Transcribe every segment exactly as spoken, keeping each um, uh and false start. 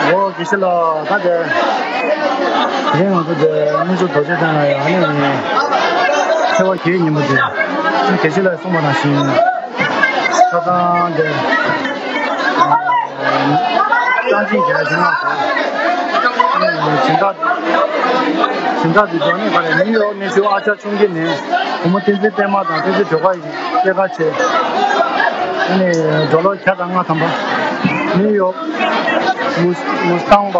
འོ་དགེ་བཤེས་ལགས། ད་དེ་དེ་རིང་ང་ཚོ་དེ་དངོས་གྲུབ་རྡོ་རྗེ་གདན་ལ་ཡང་ནས་ཚེས་པ་བརྒྱད་ཉིན་མོ་དེ་དགེ་བཤེས་ལགས་གསུངས་པ་ནང་བཞིན་ཆ་ཚང་དེ་གཙང་ཆེན་རྒྱལ་གཞུང་ལ་སྦྱིན་བདག་སྦྱིན་བདག་དེ་ཚོ་ནི་ག་རེ་ནིའུ་ཡོག་གནས་བཞུགས་ཨ་ཅག་ཆུང་སྐྱིད་ནས་བུ་མོ་བསྟན་འཛིན་པད་མ་དང་བསྟན་འཛིན་སྒྲོལ་དཀར་ཡིན། སྐྱེས་སྐར་ཆེ། ཨ་ནི་ཌོ་ལར་བརྒྱ་དང་ལྔ་ཐམ་པ། ནིའུ་ཡོག་མུ་མུ་སི་ཐང་པ་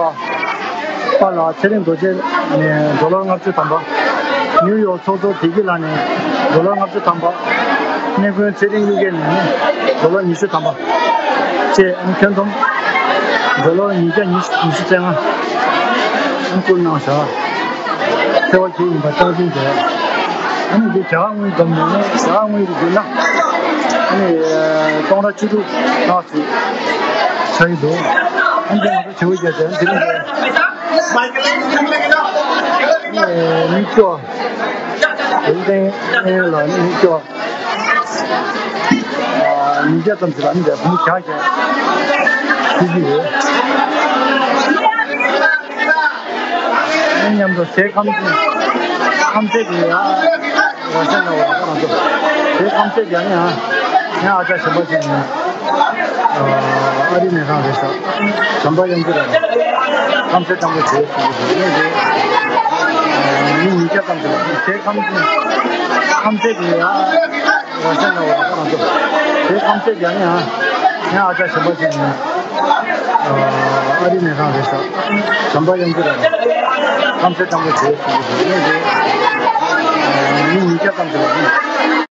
པ་ལགས་ཚེ་རིང་རྡོ་རྗེ་ནས་ཌོ་ལར་ལྔ་བཅུ་ཐམ་པ། ནིའུ་ཡོག་ཚོགས་གཙོ་བདེ་སྐྱིད་ལགས་ནས་ཌོ་ལར་ལྔ་བཅུ་ཐམ་པ། གནས་དཀོན་ཚེ་རིང་གཡུལ་རྒྱལ་ནས་ཌོ་ལར་ཉི་ཤུ་ཐམ་པ་བཅས། ཨ་ནི་ཁྱོན་བསྡོམས་ཌོ་ལར་ཉིས་བརྒྱ་ཉི་ཤུ་ཉི་ཤུ་རྩ་ལྔ། ཨ་ནི་བསྐུར་གནང་བཞག་ཚེས་པ་བརྒྱད་ཡིན་པ་རྟགས་འཛིན་མཛད། ཨ་ནི་འདི་རྒྱ་གར་དངུལ་བསྡོམས་ནས་ནི་རྒྱ་གར་དངུལ་རུ་བསྒྱུར་ན་ཨ་ནི་སྟོང་ཕྲག་བཅུ་དྲུག་ལྷག་ཅིག་ཆགས་ཀྱི་འདུག་ཨ་ནི་ང་ཚོ་བྱེད་དགོས་རྒྱུ་དེ་འདི་རིང་འདི་ཨ་ནི་མི་སྐྱོ། དེ་ལྟར་ཨེ་ལ་ནི་མི་སྐྱོ། ཉིས་བརྒྱ་ཙམ་ཞིག་ལ་ནི་བུ་མོ་བརྒྱ་བརྒྱ་ཞུ་གི་ཡོད། ཨེ་མཉམ་དུ་ཟས་ཁམ་ཁམ་ཚད་ཀྱི་ཡ་ར་ཤ་ན་བ་ར་ཁ་ན་ཚོ་ཟས་ཁམ་ཚད་ཀྱི་ཡ་ནི་ཡ་ཡ་ཨ་ཅག་གཞན་པ་ཞིག་ནི་ཨ་རི་ནས་རང་རེད་ཤག་བྱམས་པ་དབྱངས་ཅན་ལགས་ཁམ་ཚད་ཀྲང་པོ་བྱེད་ཟེར་གི་འདུག་ངས་རེད། མི་ཉིས་བརྒྱ་ཙམ་ཞིག་ལ་ཟས་ཁམ་ཚད་ཁམ་ཚད་ཀྱི་ཡ། ར་ཤ་ན་བ་ར་ཁ་ན་ཚོ་ཟས་ཁམ་ཚད་ཀྱི་ཡ་ནི་ཡ་ཡ་ཨ་ཅག་གཞན་པ་ཞིག་ནི་ཨ་རི་ནས་རང་རེད་ཤག་བྱམས་པ་དབྱངས་ཅན་ལགས་ཁམ་ཚད་ཀྲང་པོ་བྱེད་ཟེར་གི་འདུག་ངས་རེད། མི་ཉིས་བརྒྱ་ཙམ་ཞིག་ལ་ནི།